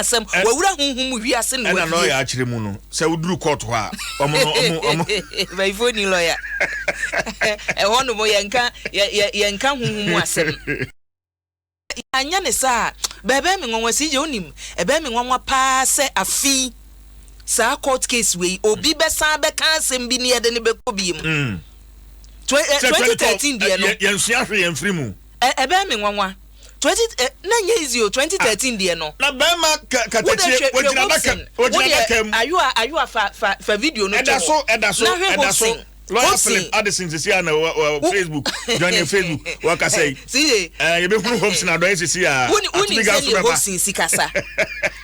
asɛm, wawura honhom mu wiase na Ɛna wabie. lɔya akyerɛ mu no sɛ woduru court hɔ a, ɔmo no ɔmo. Bayifoɔ ni lɔya. Ɛhɔ nom yɛnka yɛ yɛ yɛnka honhom mu asɛm. Anyɛ ne saa a, bɛɛbɛɛ me nwanwa. CJ, wonim, ɛbɛɛ me nwanwa paa sɛ afei saa court case wei, obi bɛsan bɛka asɛm bi ne yɛde ne bɛkɔ biem. Sɛ 2013 deɛ no, Yɛnsua hwee, yɛmfiri mu. Ɛbɛɛ me nwanwa. 20 na nyɛ easy o, 2013 deɛ no. Na bɛrima katakyie wɔgyina adaka, wɔgyina adaka mu. Ayowa, ayowa, fa video no to Ɛda hɔ. so, ɛda so. Na hwɛ Ɛda so. Hopeson. Lawyer Hopeson. Philip Addison sisi a na wɔ Facebook, join your Facebook, wɔkasa yi. CJ. Yɛbɛhunu Hopeson adɔyɛ sisi a. Wonim Atubiga so sɛnea bɛba. Hopeson si kasa,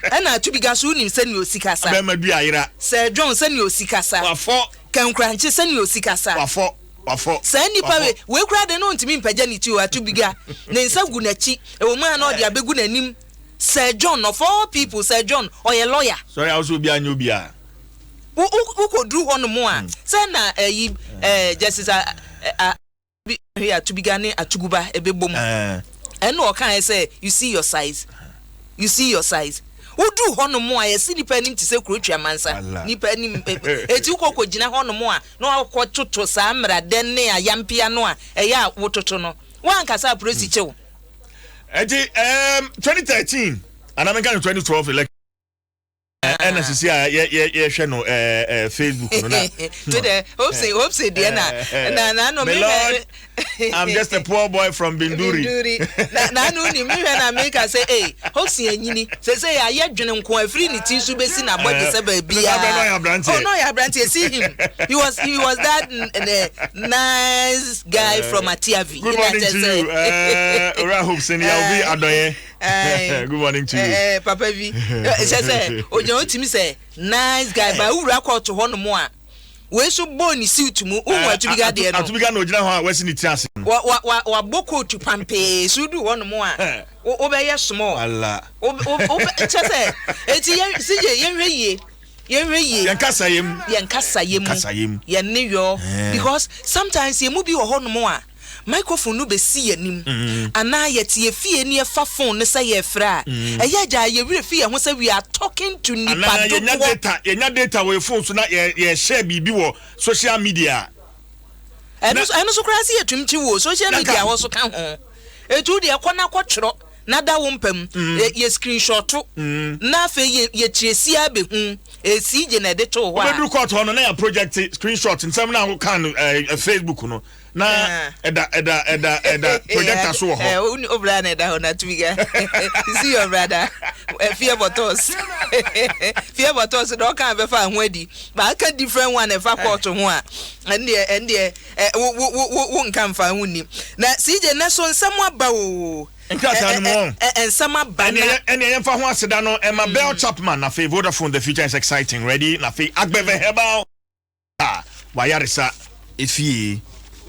ɛna Atubiga so, wonim sɛnea osi kasa. Bɛrima du ayera. Sir John, sɛnea osi kasa. Wafɔ. Kɛnkrankye, sɛnea osi kasa. Wafɔ, wafɔ. Saa nipa Wafɔ. wei kura de no ntumi mpagya ne ti o. Atubiga ne nsa gu n'akyi, ɛwɔ mu a na ɔde abɛgu n'anim. Sir John of all people, Sir John ɔyɛ lawyer. Sɔre a wosɛ obi anyɛ obi a. Wo wo wokɔduru hɔ nom a, sɛ na ɛyi Justice a a bi hwɛ Atubiga ne Atuguba ɛbɛbɔ mu. Ɛna ɔka sɛ, "You see your size, you see your size." Woduru hɔ nom a, yɛsi nipa anim te sɛ kuro twa mansa. Allah. Nipa anim eti wokɔ kɔ gyina hɔ nom a, na wakɔ toto saa mmeradɛ ne ayampia no a ɛyɛ a wototo no, wankasa apolisi kyew. Ɛnti 2013 anaa menka no 2012 election, ɛna sisi a yɛ yɛ yɛhwɛ no ɛɛ ɛɛ Facebook no na. To de Hopeson, Hopeson deɛ na no My mi lord, I'm just a poor boy from Binduri. Binduri. Na no ni mi hwɛ na mi ka sɛ, ee, Hopeson anyini sɛ yɛayɛ dwene nko afiri ne ti so bɛsi n'abɔgye sɛ baabi. Na bɛ no ɔyɛ aberanteɛ. Oh, no, ɔyɛ aberanteɛ. See him, he was that nice guy from Atiavi. Good morning to you, Ora Hopeson Yaobi Adoye. Good morning to you. Papa bi sɛ ogyina otimi sɛ nice guy ba wura kɔɔto hɔ nom a, wei so bɔɔ ne suit mu, wohu Atubiga deɛ no. Atubiga na ogyina hɔ a wasi ne ti ase no. Wa wa wa wabɔ kootu pampee so du hɔ nom a, wobɛyɛ small. Wala. Wo kyɛ sɛ eti yɛn CJ, yɛnhwɛ yie, yɛnhwɛ yie. Yɛn kasa yam. Yɛn kasa yɛ mu. Kasa yam. Yɛn ne yɔ. Because sometimes yɛn mu bi wɔ hɔ nom a, microphone no bɛsi yɛn anim anaa yɛte yɛ fie ne yɛfa phone no sɛ yɛfrɛ a, ɛyɛ agya yɛwerɛ fi yɛn ho sɛ we are talking to nipa Anaa yɛnya dodoɔ. data, yɛnya data wɔ yɛ phone so na yɛ share biribi wɔ social media. Ɛno so, ɛno so koraa sɛ yɛtum kyi wo social Na media hɔ so ka ho. Etu deɛ, kɔ na kɔtwerɛ na da wo mpam, yɛ screenshot na afei yɛ yɛkyerɛ si abɛhu esi gye na ɛde too hɔ a. Wobɛduru court hɔ no na yɛ project screenshot nsɛm na woka no Facebook no na ɛda projector so wɔ hɔ. Wo o brother na ɛda hɔ na Tubiga. You see your brother, fear bottles, fear bottles na ɔka bɛfa ho adi, but aka different one ɛfa court ho a, ɛndeɛ wo nka nfa ho ni na CJ na so nsɛm aba o. Nkrataa no mu wɔn. Nsɛm aba na. Ɛne yɛmfa ho aseda no ɛma Bell Chapman, na afei Vodafone, the future is exciting, ready, na afei Agbeve Herbal a wayaresa efie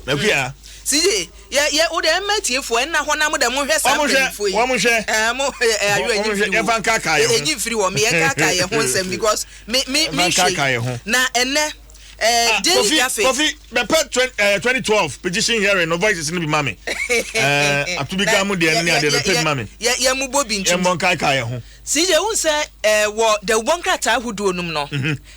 Akua. CJ, yɛ wo de ɛmma tiefoɔ ɛnna hɔ na mo dɛ mo hwɛ saa Wɔn hwɛ, mpanyinfoɔ yi. wɔn hwɛ. Mo ayo Wɔn enyi hwɛ, firi yɛmfa wɔ nkaakae yɛn ho. Enyi firi wɔ mi, yɛn nkaakae yɛn ho nsɛm because me Yɛmfa hwɛ nkaakae yɛn ho. Na ɛnɛ Daily Kofi Graphic. Kofi bɛpɛ 2012 petition hearing no voices no bi ma me. Atubiga mu deɛ no ne adeɛ no pɛ bi ma me. Yɛ mu bɔ bi ntum. Yɛmmɔ nkaakae yɛn ho. CJ, n sɛ wɔ dawubɔ nkrataa ahodoɔ nom no,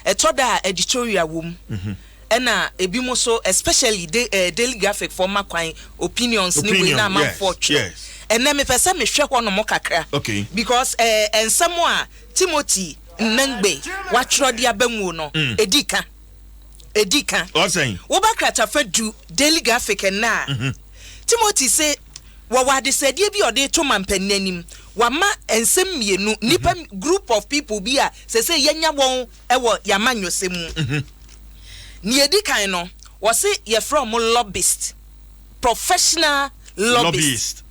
ɛtɔ da a editorial wɔ mu, ɛna ebi mo so, especially Daily Graphic fɔ ma kwan opinions ne wei na Opinion, yes, amanfoɔ twerɛ. Ɛnɛ mepɛ sɛ mehwɛ hɔ nom kakra because nsɛm a Timothy Nnangbe watwerɛ de aba mu no, edi ka. Ɔsɛn. Woba kratafa 10 Daily Graphic ɛnna a, Timothy se wɔwɔ adesɛdeɛ bi a ɔde to mampanin anim. Wama nsɛm mmienu, nipa group of people bi a sɛ yɛnya wɔn ɛwɔ yama nyɔsɛ mu. Nea edi kan no, wɔse yɛfrɛ wɔn lobbyist, professional lobbyist.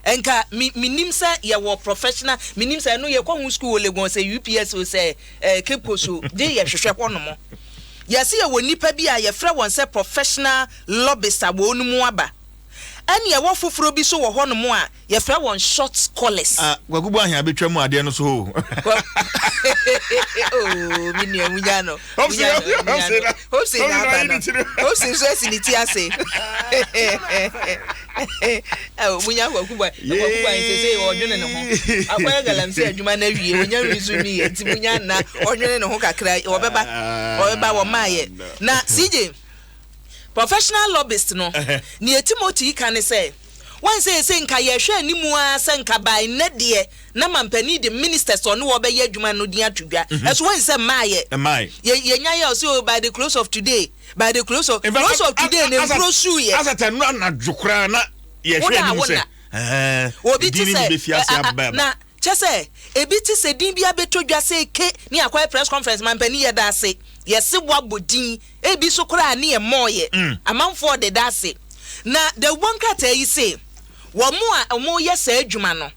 Lobbyist. Nka mi minim sɛ yɛwɔ professional, minim sɛ ɛno yɛkɔ ho school wɔ Legon sɛ UPS o, sɛ Cape Coast o de, yɛhwehwɛ hɔ nom. Yɛsi yɛwɔ nipa bi a yɛfrɛ wɔn sɛ professional lobbyist a wɔn mu aba, ɛne ɛwɔ foforɔ bi so wɔ hɔ nom a yɛfrɛ wɔn short callers. Ah, Kwaku Bu ahia abɛtwa mu adeɛ no so o. Oh, mi nua, munya no. Hope Munya no, munya Hope no. na- Hope Hope na na aba ayi no. ne ti no. Hope nso asi ne ti ase. Ɛ munya Kwaku Boy, Kwaku Boy sese ɔdwene ne ho. Akɔyɛ galamsey adwuma no awie, onya nwisu mi yɛ nti munya nna ɔdwene ne ho kakra, ɔbɛba, ɔbɛba wɔmaayɛ. Na CJ, professional lobbyist no, nea Timothy ka ne sɛ, wɔn sɛ sɛ nka yɛhwɛ anim ara sɛ nka by nnɛ deɛ na mampanin de ministers ɔne wɔbɛyɛ adwuma no din ato dwa. Ɛso wɔn sɛ mmaayɛ. Mmaayɛ. Yɛnya yɛ ɔsɛ o by the close of today, by the close of today ne nkuro su yɛ. Asata nnura anadwo koraa na yɛhwɛ anim sɛ obi ti sɛ na kyɛ sɛ ebi ti sɛ din bi abɛtɔ dwa sɛ ke ne akɔyɛ press conference, mampanin yɛ da ase, yɛse wabɔ din ebi so koraa ne yɛ mɔɔyɛ amanfoɔ de da ase. Na dawubɔ nkrataa yi se wɔn a wɔyɛ saa adwuma no,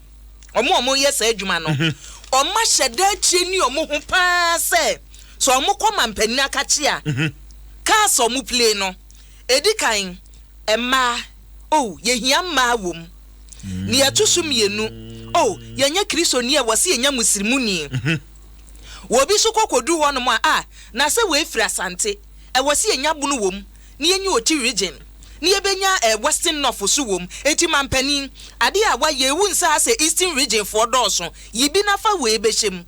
wɔn a wɔyɛ saa adwuma no, wɔn ahyɛ da akyire ne wɔn ho paa sɛ wɔn kɔ mampanin akakye a cars a wɔn play no, edi kan mmaa o, yɛhia mmaa wɔ mu. Nea ɛto so mmienu o, yɛnyɛ Kristoni a wɔsi yɛnya muslimuni. Wɔbi so kɔ kɔdu hɔnom a na sɛ wɔefiri Asante, ɛwɔ sɛ yɛnya Bono wɔ mu na yɛnya Oti Region na yɛbɛnya Western North so wɔ mu. Eti mampanin adeɛ a wayɛ ewu nsa sɛ Eastern Region foɔ dɔɔso yi bi nafa wei bɛhyɛ mu.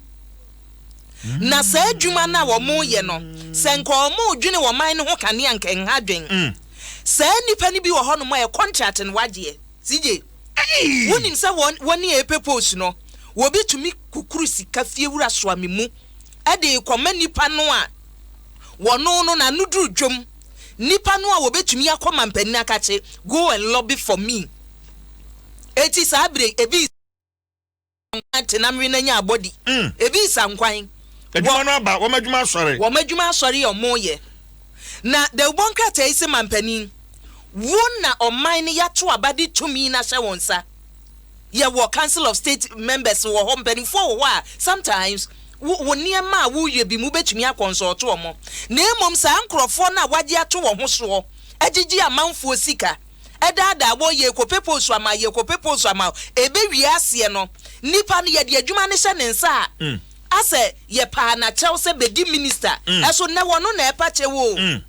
Na saa adwuma no a wɔn yɛ no, sɛ nka wɔn dwene wɔn man no ho kanea, nka nha dwen. Saa nipa no bi wɔ hɔnom a yɛ contract no wagyeɛ. CJ, wonim sɛ wɔn ne ɛpɛ post no, wɔbi tumi kukuru sika fiewura soame mu ɛde kɔma nipa no a wɔno no n'ano duru dwom, nipa no a wɔbɛtumi akɔ mampanin akakye, "Go and lobby for me." Eti saa bere ebi tenamwe na nya abɔdi, ebi sa nkwan. Adwuma no aba, wɔn adwuma asɔre. Wɔn adwuma asɔre yɛ ɔmo yɛ. Na dawubɔ nkrataa yi sɛ mampanin, wo na ɔman no yɛato aba de tumi no ahyɛ wɔn nsa. Yɛwɔ Council of State members wɔ hɔ, mpanimfoɔ wɔ hɔ a sometimes wo nneɛma a woyɛ bi mu bɛtumi akɔnsɔɔto wɔn. Na mmom saa nkurɔfoɔ no a wagye ato wɔn ho soɔ agyegye amanfoɔ sika ɛdaadaa wɔ yɛ kɔpɛ post ama yɛ kɔpɛ post ama, ɛbɛwie aseɛ no, nipa no yɛde adwuma no hyɛ ne nsa a asɛ yɛ paa n'akyɛw sɛ bɛdi minister. Ɛso nnɛ wɔno na ɛpa kyɛw o.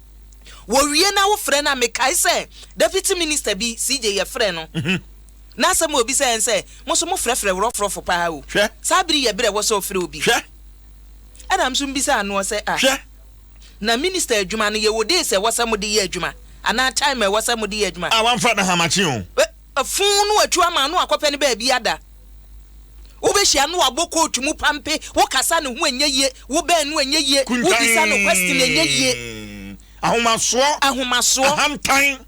Wɔwie na wofrɛ no a, mekae sɛ deputy minister bi, CJ, yɛfrɛ no na asɛm a obi sɛ yɛn sɛ mo so mofrɛfrɛ worɔforɔfo paa o. Hwɛ. Saa bere yɛ berɛ ɛwɔ sɛ ɔfrɛ obi. Hwɛ. Ɛna nso mbisa anoɔ sɛ a Hwɛ. na minister adwuma no, yɛwɔ days a ɛwɔ sɛ mode yɛ adwuma anaa time a ɛwɔ sɛ mode yɛ adwuma. A wamfa na hamakye o. Fun no atu ama no akɔpɛ no baabi ada. Wobɛhyia no wabɔ kootu mu pampe, wokasa ne ho ɛnyɛ yie, wobɛn no ɛnyɛ yie, wobisa no question ɛnyɛ yie. Ahomasoɔ. Ahomasoɔ. Ahantan.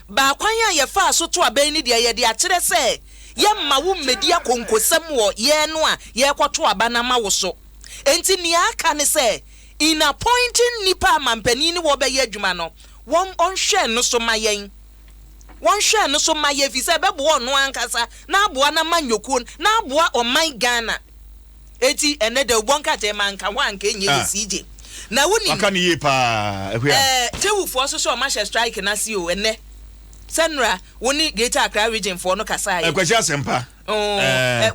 Baakwan a yɛfaa so to abɛn no deɛ, yɛde akyerɛ sɛ yɛmma wo mmɛdi akonkosɛm wɔ yɛn no a yɛrekɔto aba no ama wo so. Enti nea aka ne sɛ in appointing nipa a mampanin ne wɔbɛyɛ adwuma no, wɔn ɔnhwɛ no so ma yɛn, wɔnhwɛ no so ma yɛn, fi sɛ ɛbɛboa ɔno ankasa na aboa na ma nnwokuo na aboa ɔman Ghana. Eti ɛnɛ da ubɔ nkrataa ma nka ho anka enye yɛ. CJ, na wonim Waka ne yie paa, Akua. TEWUfoɔ so sɛ ɔma hyɛ strike n'ase o. Ɛnɛ sɛ nnora wo ne Greater Accra Region foɔ no kasaeɛ. Kwasi Asɛmpa. Oh,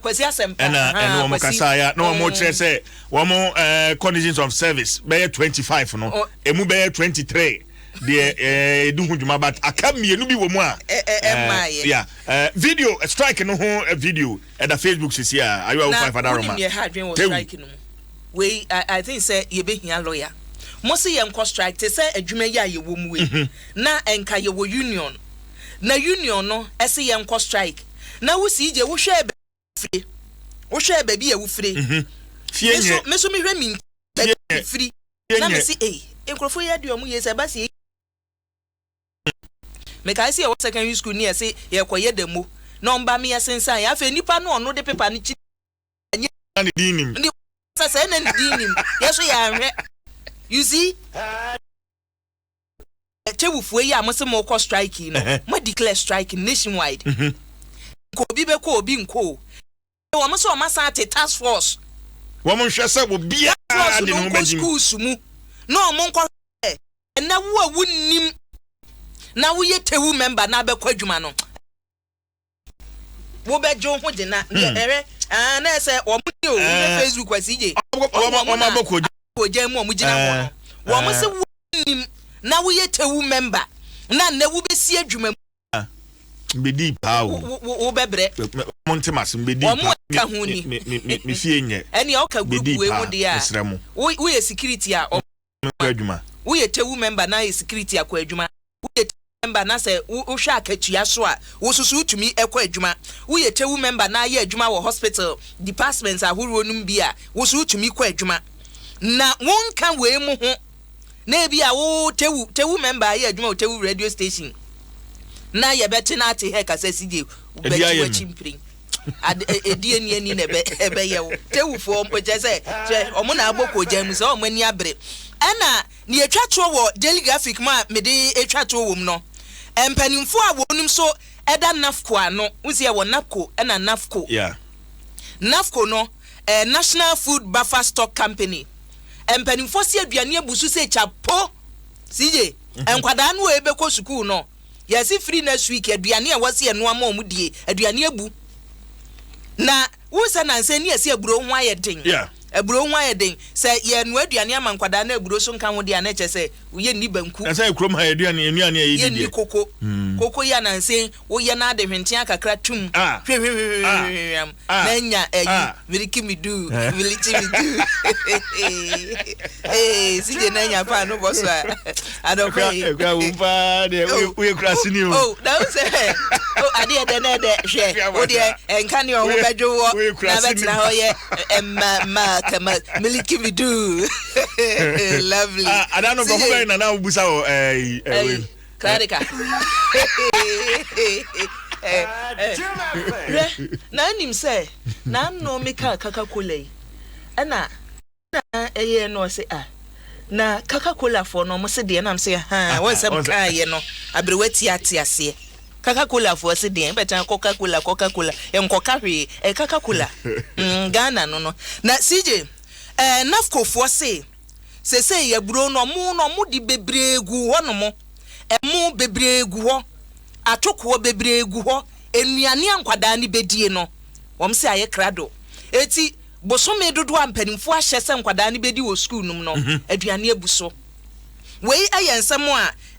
Kwasi Asɛmpa. Ɛna ɛne wɔn kasaeɛ na wɔn kyerɛ sɛ wɔn conditions of service bɛyɛ 25 no, emu bɛyɛ 23 deɛ ɛdi ho dwuma, but aka mmienu bi wɔ mu a ɛmmaayɛ. Yeah, video strike no ho video ɛda Facebook sisi a ayewa na 05 adaroma. Wonim deɛ ha adwene wɔ Tewu. strike no mu wei, I think sɛ yɛbɛhia lawyer. Mo se yɛnkɔ strike te sɛ adwuma yi a yɛwɔ mu wei na ɛnka yɛwɔ union na union no ɛse yɛnkɔ strike na wosi gye wohwɛ baabi wohwɛ baabi a wofire. Fie Me so nyɛ. me so mehwɛ mi baabi a mefiri Fie na nyɛ. me se ei, nkurɔfoɔ yi adeɛ ɔmo yɛ sɛ ɛba si mekae sɛ yɛwɔ secondary school ne yɛse yɛkɔyɛ demo na ɔmba me yɛsensan yɛ. Afei nipa no ɔno de pepa no kyi Na ne din nim. Ne sɛ na ne din nim yɛ so yɛanhwɛ. You see, kyɛwufoɔ yi a mo se mokɔ strike yi no, mo declare strike nationwide, nka obi bɛkɔ, obi nkɔ o. Wɔn sɛ wɔn asan ate task force. Wɔn nhwɛ sɛ obiara force de ne no ho nkɔ bɛgyim. Schools mu na wɔn nkɔ hwɛ. Ɛnɛ wo a wonnim na woyɛ TEWU member na abɛkɔ adwuma no, wobɛgye wo ho gyina ɛhwɛ aa na ɛsɛ wɔn ni o, wohwɛ Facebook asi gye wɔn abɔ kɔ ogya mu a wɔn gyina hɔ no, wɔn sɛ wonnim na woyɛ TEWU member na nnɛ wobɛsi adwuma mu. Mbɛdi paa o. Wo bɛbrɛ. Mo ntem ase mbɛdi paa. Wɔn a ɛka ho ni. Me fie nyɛ. Ɛnea ɔka group wei ho deɛ a. Woyɛ security a. Kɔ adwuma. Woyɛ tewu member na yɛ security akɔ adwuma. Woyɛ member na sɛ wohwɛ akatua so a, wososo wotumi kɔ adwuma. Woyɛ tewu member na ayɛ adwuma wɔ hospital departments ahoroɔ no mu bi a, woso wotumi kɔ adwuma. Na wonka wei mu ho na ebi a wo tewu member ayɛ adwuma wɔ Tewu radio station na yɛbɛte na ate hɛ kasa si gye bɛkyi wakyi mpirin edi ani ani na ɛbɛ ɛbɛyɛ wo tewufoɔ mpo kyerɛ sɛ kyerɛ ɔmo na abɔ kɔgya mu sɛ ɔmo ani abere. Ɛna nea etwa toɔ wɔ Daily Graphic mu a mede etwa toɔ wɔ mu no, mpanimfoɔ a wɔn nso ɛda NAFCO ano nsi ɛwɔ NAPCO ɛna NAFCO. NAFCO no, National Food Buffer Stock Company, mpanimfoɔ si aduane abu so sɛ etwa po CJ. Nkwadaa no a ebɛkɔ sukuu no, yɛsi free next week, aduane a wɔsi ɛnoa ma wɔn die, aduane abu. Na wusa nansa ni yɛsi aburo ho ayɛ den. Aburo ho ayɛ den sɛ yɛnoa aduane ama nkwadaa na aburo so nka ho deɛ a, na kyerɛ sɛ woyɛ nni banku. Na sɛ kurom ha aduane, nnuane a yɛdi deɛ. Yɛnni koko. Koko yi anansa woyɛ na ade hwentea kakra tum hwehwehwehwehwehwam na nya ayi miriki mi du miliki mi du ee sije na nya pa no bɔ so a adɔkɔ yi. Ekura wo paa deɛ, woyɛ kura sini o. Oh, na wo sɛ oh adeɛ dɛ na ɛdɛ hwɛ wo deɛ nka ne ɔho bɛdwo wɔ na bɛtena hɔ yɛ ɛma ma kama miliki mi du, lovely. Ada no bɔfo bɛyɛ nana abusa wɔ ɛɛ ɛɛ. Clerica. Hwɛ, na anim sɛ na ano meka Kaka Cola yi ɛna na ɛyɛ no ɔse ah na Kaka Cola foɔ no ɔmo se deɛ nam se ha wɔn nsɛm kaa yɛ no aberewa ti ate aseɛ. Kaka Cola foɔ se deɛ bɛtɛn Coca Cola, Coca Cola nkɔka hwee ɛ Kaka Cola Ghana no na CJ NAFCO foɔ se sese aburo no ɔmo no ɔmo de bebree gu hɔ nom, ɛmo bebree gu hɔ, atokoɔ bebree gu hɔ, nnuane a nkwadaa no bɛdie no, wɔn sɛ ayɛ krado. Eti bosome dodoɔ a mpanimfoɔ ahyɛ sɛ nkwadaa no bɛdi wɔ sukuu nom no, aduane abu so. Wei yɛ nsɛm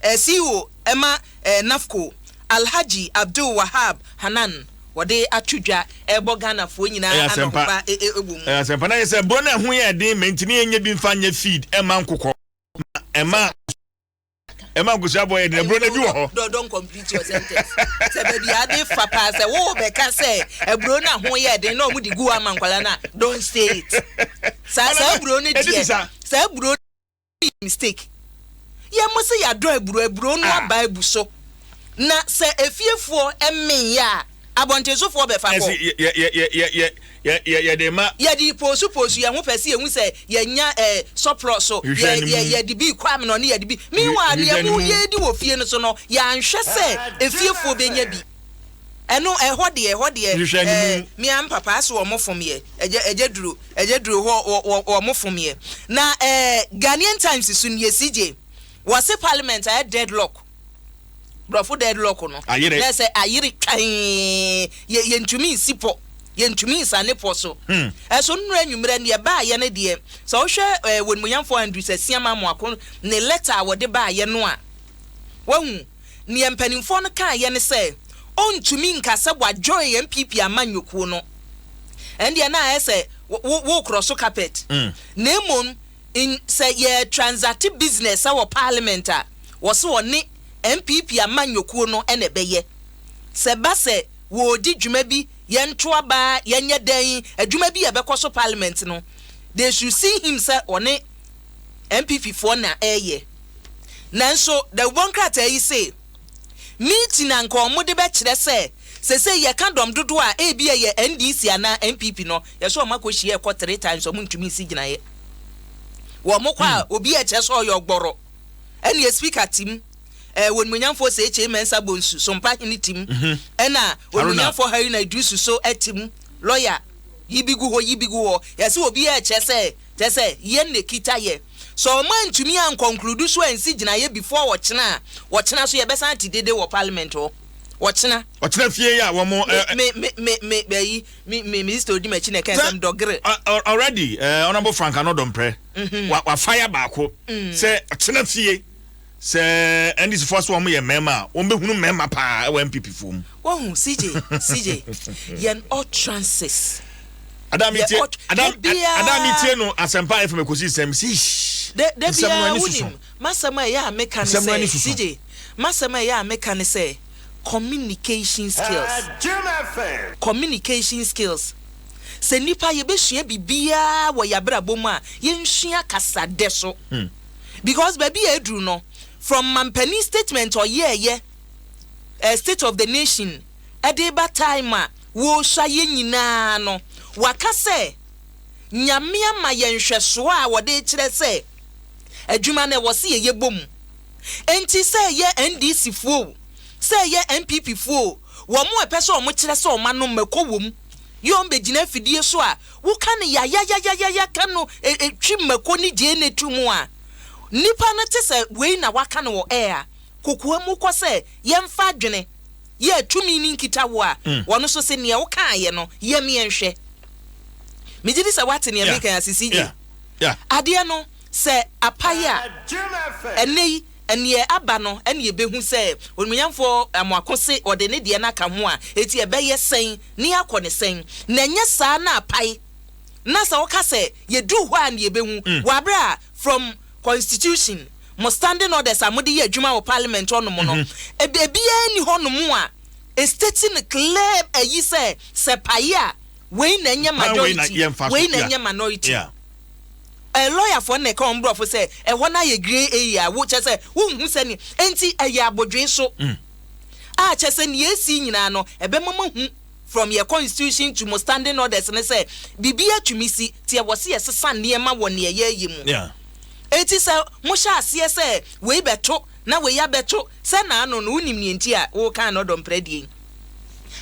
a CEO ɛma NAFCO, Alhaji Abdul Wahab Hanan, wɔde ato dwa ɛbɔ Ghanafoɔ nyinaa anɔhoba ɛwɔ mu. Ɛyɛ asɛmpa na yɛ sɛ buro no ɛho yɛ den mɛ ntumi yɛnyɛ bi mfa nyɛ feed ɛma nkokɔ ɛma nkosua bɔ yɛ den, aburo no bi wɔ hɔ. Don't complete your sentence. Sɛ baabi ade fa paa sɛ wo bɛka sɛ aburo no ho yɛ den na ɔmo de gu ama nkwadaa no a, don't say it. Saa aburo no deɛ, saa aburo no yɛ mistake. Yɛn mo sɛ yɛadɔ aburo, aburo no aba abu so na sɛ efiefoɔ ɛmmen yɛ a, abɔntensofoɔ bɛfa kɔ. Yɛde ma. Yɛde poosu poosu yɛn ho pɛ sɛ yɛhu sɛ yɛnya surplus so yɛde bi kɔ amena ne yɛde bi. Meanwhile, nea mu yɛdi wɔ fie no so no, yɛanhwɛ sɛ efiefoɔ bɛnya bi. Ɛno ɛhɔ deɛ mea mpapa so wɔn fom yɛ ɛgya duro ɛgya duro hɔ wɔn fom yɛ. Na Ghanaian Times so nie, CJ, wɔsi parliament ayɛ deadlock, borɔfo deadlock no ayere na sɛ ayere twan, yɛ yɛntumi nsi pɔ, yɛntumi nsane pɔ so. Ɛso nnura anwummerɛ neɛ baayɛ no deɛ, sɛ wohwɛ wɔnimonyamfoɔ Andrews Asiama Amoako ne letter a wɔde baayɛ no a, wahu neɛ mpanimfoɔ no kaayɛ ne sɛ ɔntumi nka sɛ wajoin NPP amanyɔkuo no, ɛndeɛ na ayɛ sɛ wo korɔ so carpet. Na mmom sɛ yɛ transact business wɔ parliament a, wɔso wɔne NPP amanyɔkuo no ɛna ɛbɛyɛ sɛ ba sɛ wɔredi dwuma bi, yɛnto aba, yɛnyɛ dɛn adwuma bi a ɛbɛkɔ so parliament no, they should see him sɛ ɔne NPP foɔ na ɛyɛ. Nanso dawubɔ nkrataa yi se meeting a nka ɔmo de bɛkyerɛ sɛ sese yɛka dɔm dodoɔ a ebi yɛ NDC anaa NPP no, yɛsɛ ɔmo akɔhyia ɛkɔ three times, ɔmo ntumi nsi gyinaeɛ. Wɔn mo kɔ a, obi ɛkyɛ sɛ ɔyɛ ɔgbɔrɔ ɛne speaker tim wɔnimonyamfoɔ sɛ Ekyei Mɛnsa Bonsu sompa hene tim, ɛna wɔnimonyamfoɔ Haruna Iddrisu so ɛtim lɔya yi bi gu hɔ yi bi gu hɔ. Yɛsɛ obi ɛkyɛ sɛ kyɛ sɛ yɛn na kita yɛ sɛ ɔmo antumi anconclude so ansi gyinaeɛ before ɔkyena a, wɔkyena so yɛbɛsan te dede wɔ parliament hɔ wɔkyena. Ɔkyena fie yi a wɔn. Me bɛyi me minister odi m'akyi na ɛka nsɛm dɔgere. Already Honourable Frank Annoh-Dompreh wa wafire baako sɛ ɔkyena fie. Sɛ NDC foɔ so wɔn yɛ mmarima a, wɔn bɛhunu mmarima paa ɛwɔ NPP foɔ mu. Wɔhu CJ, CJ, yɛn utterances. Ada mi tie, ada ada mi tie no Asɛmpa FM ekosi sɛm si. De de bia wunim, masɛm a ɛyɛ a meka ne sɛ, CJ, masɛm a ɛyɛ a meka ne sɛ, communication skills. Communication skills. Sɛ nipa yɛbɛsua biribiara wɔ yɛabrabɔ mu a, yɛnsua kasadɛ so. Because baabi a aduru no, from mampanin statement ɔyɛɛyɛ, State of the Nation, ɛde ba time a wɔresua yɛn nyinaa no, waka sɛ Nyame ama yɛn nhwɛsoɔ a wɔde rekyerɛ sɛ adwuma no ɛwɔ se yɛyɛ bɔ mu. Enti sɛ ɛyɛ NDC foɔ o, sɛ ɛyɛ NPP foɔ o, wɔn a ɛpɛ sɛ wɔn kyerɛ sɛ wɔn ano mako wɔ mu, yɛ wɔn bɛgyina afidie so a, woka no yayayayaya ka no twi mako ne gyeene to mu a, nnipa no te sɛ wei na waka no wɔ air a, kokoa mu kɔ sɛ yɛmfa adwene yɛ tumi ne nkitaho a, wɔn nso se neɛ wokaeɛ no yɛm yɛnhwɛ. Megye di sɛ woate neɛ meka yi ase, CJ. Adeɛ no, sɛ apae a, ɛnnɛ yi, neɛ aba no ɛne yɛbɛhu sɛ Onimuonyamfoɔ Amoako se ɔde ne deɛ no aka ho a, enti ɛbɛyɛ sɛn ne yɛakɔ no sɛn? Na ɛnyɛ saa na apae na sɛ woka sɛ yɛduru hɔ a ne yɛbɛhu wɔ aberɛ a from constitution, mo standing orders a mode yɛ adwuma wɔ parliament hɔnom no, ebiara nni hɔnom a ɛstate no clear ayi sɛ sɛ pae a wei na ɛnyɛ majority, wei na ɛnyɛ minority. Ɛyɛ lɔyafoɔ na ɛka wɔn borɔfo sɛ ɛhɔ no ayɛ grey area, wo kyerɛ sɛ wonhu sɛnea, enti ɛyɛ abodwee so a kyerɛ sɛ nea ɛsi nyinaa no ɛbɛma moahu from yɛ constitution to mo standing orders no sɛ biribi atumi si, nti ɛwɔ sɛ yɛsesa nneɛma wɔ nea yɛreyɛ mu. Enti sɛ mohyɛ aseɛ sɛ wei bɛto na wei abɛto sɛ naano no, wonim nea nti a woka ano dɔ mprɛ deɛ yi.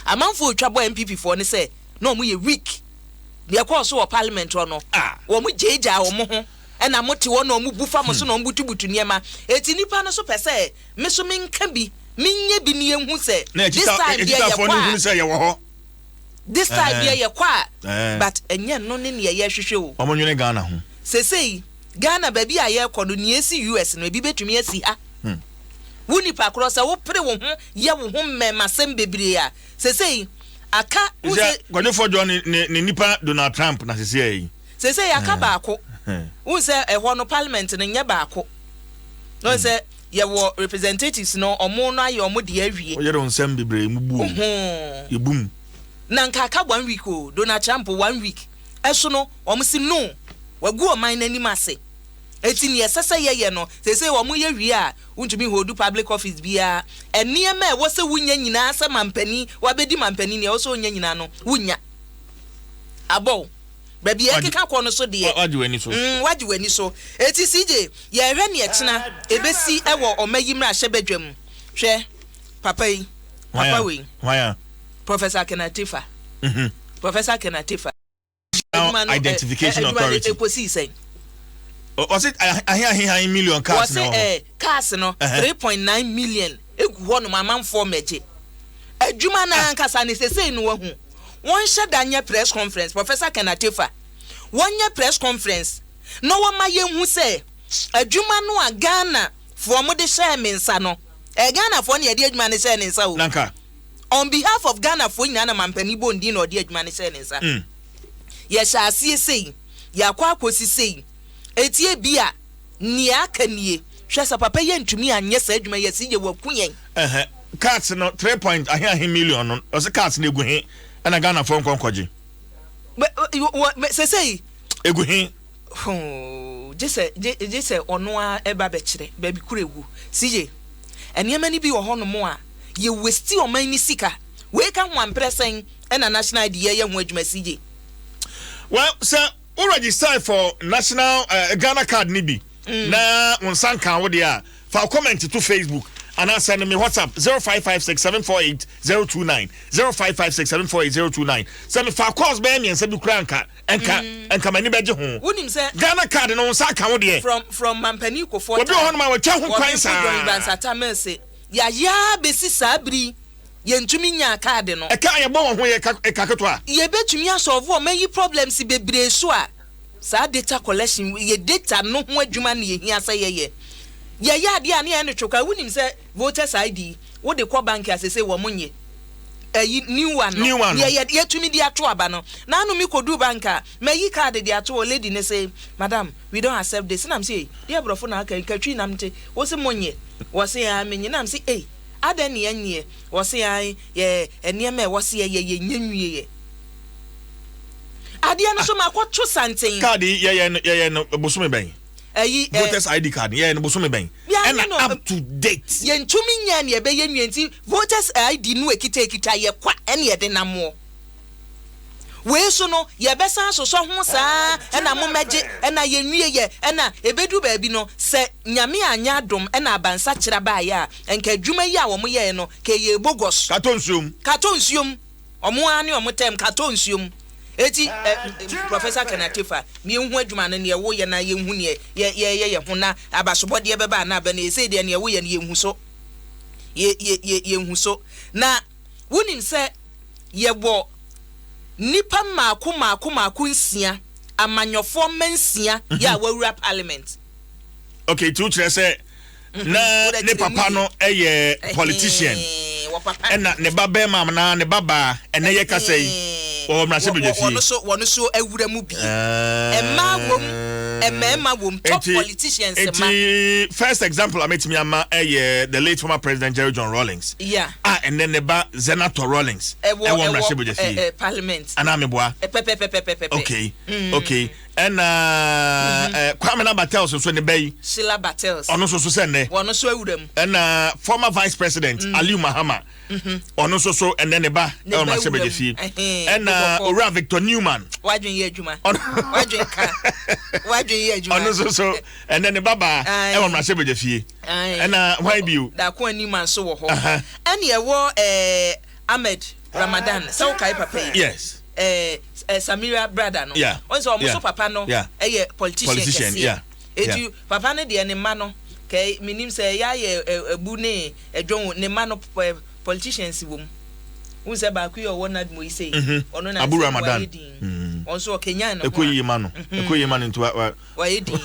Amanfoɔ retwa bɔ NPP foɔ no sɛ na wɔn yɛ weak. Deɛ ɛkɔɔ so wɔ parliament hɔ no, wɔn gyaagyaa wɔn ho ɛna mote hɔ na wɔn bu fa mo so na wɔn butubutu nneɛma. Eti nipa no so pɛ sɛ me so menka bi, menyɛ bi ne yɛnhu sɛ this time deɛ yɛkɔ a, this time deɛ yɛkɔ a, but ɛnyɛ no ne nea yɛhwehwɛ o. Wɔn nwene Ghana ho. Sesei Ghana baabi a yɛrekɔ no, nea esi US no ebi betumi asi ha. Wo nipa korɔ sɛ wopere wo ho yɛ wo ho mmɛmasɛm bebree a, sesei aka wo sɛ. Kwadwofoɔ John ne ne nipa Donald Trump na sesei yi. Sesei aka baako. Wohu sɛ ɛhɔ no parliament no nyɛ baako. Wohu sɛ yɛwɔ representatives no ɔmo no ayɛ ɔmo deɛ awie. Woyere wo nsɛm bebree mu bu o. Yɛbu mu. Na nka aka one week o, Donald Trump one week ɛso no ɔmo se no, wagu ɔman no anim ase. Enti nea ɛsɛ sɛ yɛyɛ no seesei ɔmo yɛ wie a, wontumi hold public office biara. Nneɛma a ɛwɔ sɛ wonya nyinaa sɛ mampanin, wabɛdi mampanin, nea ɛwɔ sɛ onya nyinaa no, wonnya. Abɔ wo. Baabi a ɛkeka kɔ no so deɛ. Wagye w'ani so. Wagye w'ani so. Enti CJ, yɛrehwɛ nea ɛkyena ɛbɛsi wɔ ɔma yi mmarahyɛbadwam. Hwɛ, papa yi, papa wei. Hwan a? Professor Ken Atefa. Professor Ken Atefa. National Identification Authority. Ɛkɔsii sɛn? Ɔse ahe ahe ahe million cars na ɛwɔ hɔ. Wɔse cars no 3.9 million egu hɔ nom amanfoɔ mmɛgye. Adwuma no ankasa no sesei no wahu. Wɔnhyɛ da nyɛ press conference, Professor Ken Atefa, wɔnyɛ press conference na wɔma yɛnhu sɛ adwuma no a Ghana foɔ mode hyɛɛ me nsa no, ɛyɛ Ghana foɔ na yɛde adwuma no hyɛɛ ne nsa o. Nanka. On behalf of Ghana foɔ nyinaa na mampanin bɔ ndin na ɔde adwuma no hyɛɛ ne nsa. Yɛhyɛ aseɛ sei, yɛakɔ akɔsi sei, enti ebia nea aka nie. Hwɛ sɛ papa yi antumi anyɛ saa adwuma yi a, CJ waku yɛn. Ɛhɛ, cards no three point ahe ahe million no, ɔse cards no egu he ɛna Ghana foɔ nkɔ nkɔgye? Wɔ, sesei. Egu he? Hoo, gye sɛ, gye, gye sɛ ɔno ara ɛba bɛkyerɛ baabi koro egu. CJ, nneɛma no bi wɔ hɔnom a, yɛ waste ɔman no sika. Wei ka ho a, mprɛ sɛn ɛna National ID yɛyɛ ho adwuma, CJ? Well, sɛ wo register for national Ghana card no bi na wo nsa nka wo deɛ a, fa wo comment to Facebook anaa send me WhatsApp 0556 748 029, 0556 748 029. Sɛ mefa course bɛyɛ mmiɛnsa bi koraa nka nka nka m'ani bɛgye ho. Wonim sɛ Ghana card no wo nsa aka wo deɛ. From Mampanin Kufuor Obi wɔ hɔnom a watwa ho kwan Wɔbenfo saa. John Evans Atta Mills yɛayɛ ara bɛsi saa bere yi yɛntumi nyaa kaade no. Ɛka a yɛbɔ wɔ ho yɛ ka ɛka ketewa. Yɛbɛtumi asɔlve ɔman yi problems bebree so a, saa data collection, yɛ data no ho adwuma na yɛhia sɛ yɛyɛ. Yɛyɛ adeɛ a ne yɛn no twokwa. Wonim sɛ voters ID wode kɔ bank a, sese wɔn nye ɛyi new one no. New one no. Yɛ yɛtumi de ato aba no. Naanu mi kɔdu bank a, mayi card de ato hɔ, lady ne say, "Madam, we don't accept this." Nam sɛ, deɛ borɔfo na aka nkatwi nam te wosi mo nye, wɔsi aa menye. Nam sɛ, ei, adan ne yɛn nyɛ? Wɔsi aa yɛ nneɛma a ɛwɔ se yɛ yɛ nye nwie yɛ adeɛ no so ma akɔto santen. Card yi yɛyɛ no bosome bɛn? Ɛyi ɛ Voters ID card yɛyɛ no bosome bɛn? Yɛayɛ ɛna no- up to date. Yɛntumi nya nea ɛbɛyɛ nwie, nti voters ID no ekita ekita yɛ kwa ɛne yɛde namoɔ wei so no, yɛbɛsan sosɔ ho saa ɛna momɛgye ɛna yɛnwie yɛ ɛna ɛbɛdu baabi no sɛ Nyame anyɛ adom ɛna abansa kyerɛ baayɛ a, nka adwuma yi a wɔn yɛɛ no ka ɛyɛ bogus. Kato nsuom. Kato nsuom, ɔmo ara ne ɔmo tɛm kato nsuom. Eti ɛ Professor Kanatefa, mienhu adwuma no neɛ woyɛ na yɛnhu neɛ yɛ yɛyɛ yɛ ho na abasobɔdeɛ bɛba ana abɛ no. Ɛsɛ deɛ neɛ woyɛ no yɛnhu so, yɛ yɛ yɛ yɛnhu so. Na wonim sɛ yɛwɔ nipa mmaako mmaako mmaako nsia, amanyɔfoɔ mma nsia yɛ a wɔawura parliament. Okay, tí o kyerɛ sɛ na Wode ne kyerɛ papa mu no yɛ politician Ɛhɛn, wɔ papa ɛna ne ba bɛrima na ne ba baa ɛnɛ yɛ kasa yi wɔwɔ mmarahyɛbadwa fie. Wɔno so awura mu bi. Mmaa wom, mmarima wom, top politicians ma. Nti first example a mɛtumi ama ɛyɛ the late former President Jerry John Rawlings a ɛnɛ ne ba Zanetor Rawlings ɛwɔ ɛwɔ mmarahyɛbadwa fie. Parliament. Anaa meboa? Pɛpɛpɛpɛpɛpɛ. Okay, ɛna Kwame Bartels nso ne ba yi. Sheila Bartels. Ɔno nso so sɛ nnɛ wɔno so awura mu. Ɛna former Vice President Aliu Mahama, ɔno nso so ɛnɛ ne ba Ne ɛwɔ ba mmarahyɛbadwa awura mu. fie. Ɛhɛn, Ɛna Bɔkɔ. Owura Victor Newman. Wadwen yɛ adwuma. Ɔno Wadwen ka wadwen yɛ adwuma. Ɔno nso so ɛnɛ ne ba baa Aye. ɛwɔ mmarahyɛbadwa fie. Aye. Ɛna hwan bio? Daako anim nso wɔ hɔ. Ɛne ɛwɔ Ahmed Ramadan, sɛ wokae papa yi? Yes. Samira brother no. Yeah. Ɔn sɛ ɔmo so papa no ɛyɛ politician Politician, kɛseɛ. Eti papa no deɛ, ne mma no kɛ minim sɛ ɛyɛ ayɛ ɛbu ne ɛdwɔn ne mma no politicians wɔ mu. N sɛ baako yi a ɔwɔ NADMO yi sei, ɔno na Abu sɛ Ramadan. wayɛ din. Ɔno nso ɔkenyan ne ho ɛkɔ a yie ma no, ɛkɔ yie ma no, nti wayɛ din,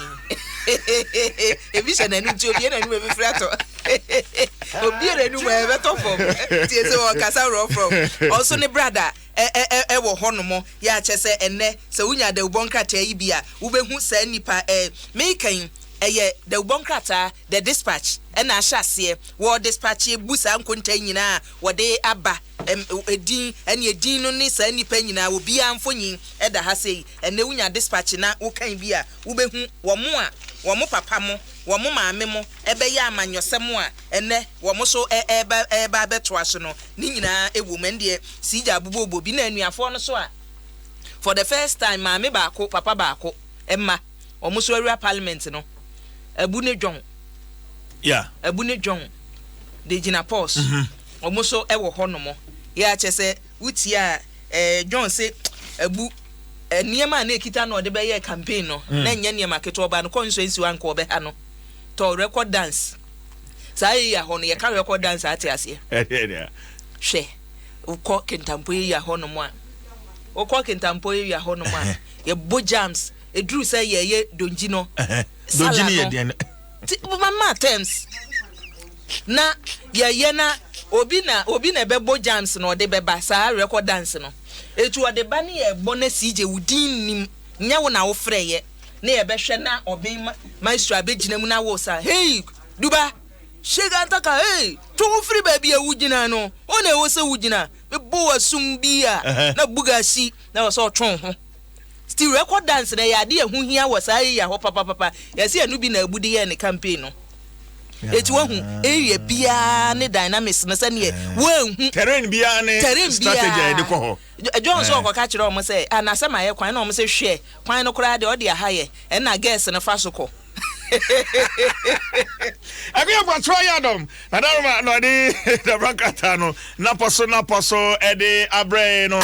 ebi hyɛ n'anum nti obie n'anum, ebi firi atɔ, obie n'anum a ɛbɛtɔ fam tie sɛ ɔkasa rɔ from. Ɔnso ne brother ɛ ɛ ɛ ɛwɔ hɔnom yɛ akyɛ sɛ ɛnɛ sɛ wonya dawubɔ nkrataa yi bi a, wobɛhu saa nipa meekan. Ɛyɛ dawubɔ nkrataa The Dispatch ɛna ahyɛ aseɛ wɔ dispatch ebu saa nkonta yi nyinaa wɔde aba edin ɛne edin no ne saa nipa nyinaa, obiara mfonyin ɛda ha sei. Ɛnɛ wonya Dispatch na wokan bi a, wobɛhu wɔn a wɔn papa mo, wɔn maame mo ɛbɛyɛ amanyɔsɛm a ɛnɛ wɔn so ɛɛba abɛtoa so no, ne nyinaa ɛwɔ mu. Ɛndeɛ siigya abobɔbɔ bi na anuafoɔ no so a, for the first time, maame baako, papa baako ɛma wɔn so awura parliament no, Abu ne Dwɔn. Abu ne Dwɔn de gyina pause. Wɔn nso wɔ hɔnom yɛ akyɛ sɛ wotie a, John se Abu nneɛma a na ekita na ɔde bɛyɛ campaign no na nyɛ nneɛma ketewa. Ɔbaa no constituency wa nka ɔbɛha no tɔ record dance saa area hɔ no. Yɛka record dance a, ate aseɛ. Hwɛ, wokɔ Kintampo area hɔnom a, wokɔ Kintampo area hɔnom a, yɛbɔ jams eduru sɛ yɛyɛ dongyi no. Dongyi ni yɛ deɛ no. Mama terms na yɛyɛ na obi na ɛbɛbɔ jams na ɔde bɛba saa record dance no. Etu ɔde ba ne yɛbɔ na CJ wo din nim nyɛ wo na wofrɛ yɛ ne yɛbɛhwɛ na ɔbɛn maestro abɛgyina mu na wo sa, "Hey, duba shegantaka, hey, to wo firi baabi a wogyina no wo na ɛwɔ sɛ wogyina mebɔ w'asum bi a na buga si na wɔ sɛ ɔtwɔn ho." Still, record dance na yɛ ade ɛho hia wɔ saa area hɔ papapapa. Yɛsɛ ɛno bi na Abu de yɛɛ ne campaign no. Eti wahu area biara ne dynamics no sɛneɛ wɔnhu terrain biara ne terrain strategy a yɛde kɔ hɔ. John nso ɔkɔka kyerɛ ɔmo sɛ anasɛm ayɛ kwan na ɔmo sɛ hwɛ kwan no koraa deɛ ɔde aha yɛ ɛna girls no fa so kɔ. Ɛkuyɛ patro yɛ adɔm na daroma na ɔde dabra nkrataa no napɔ so napɔ so ɛde abrɛ no.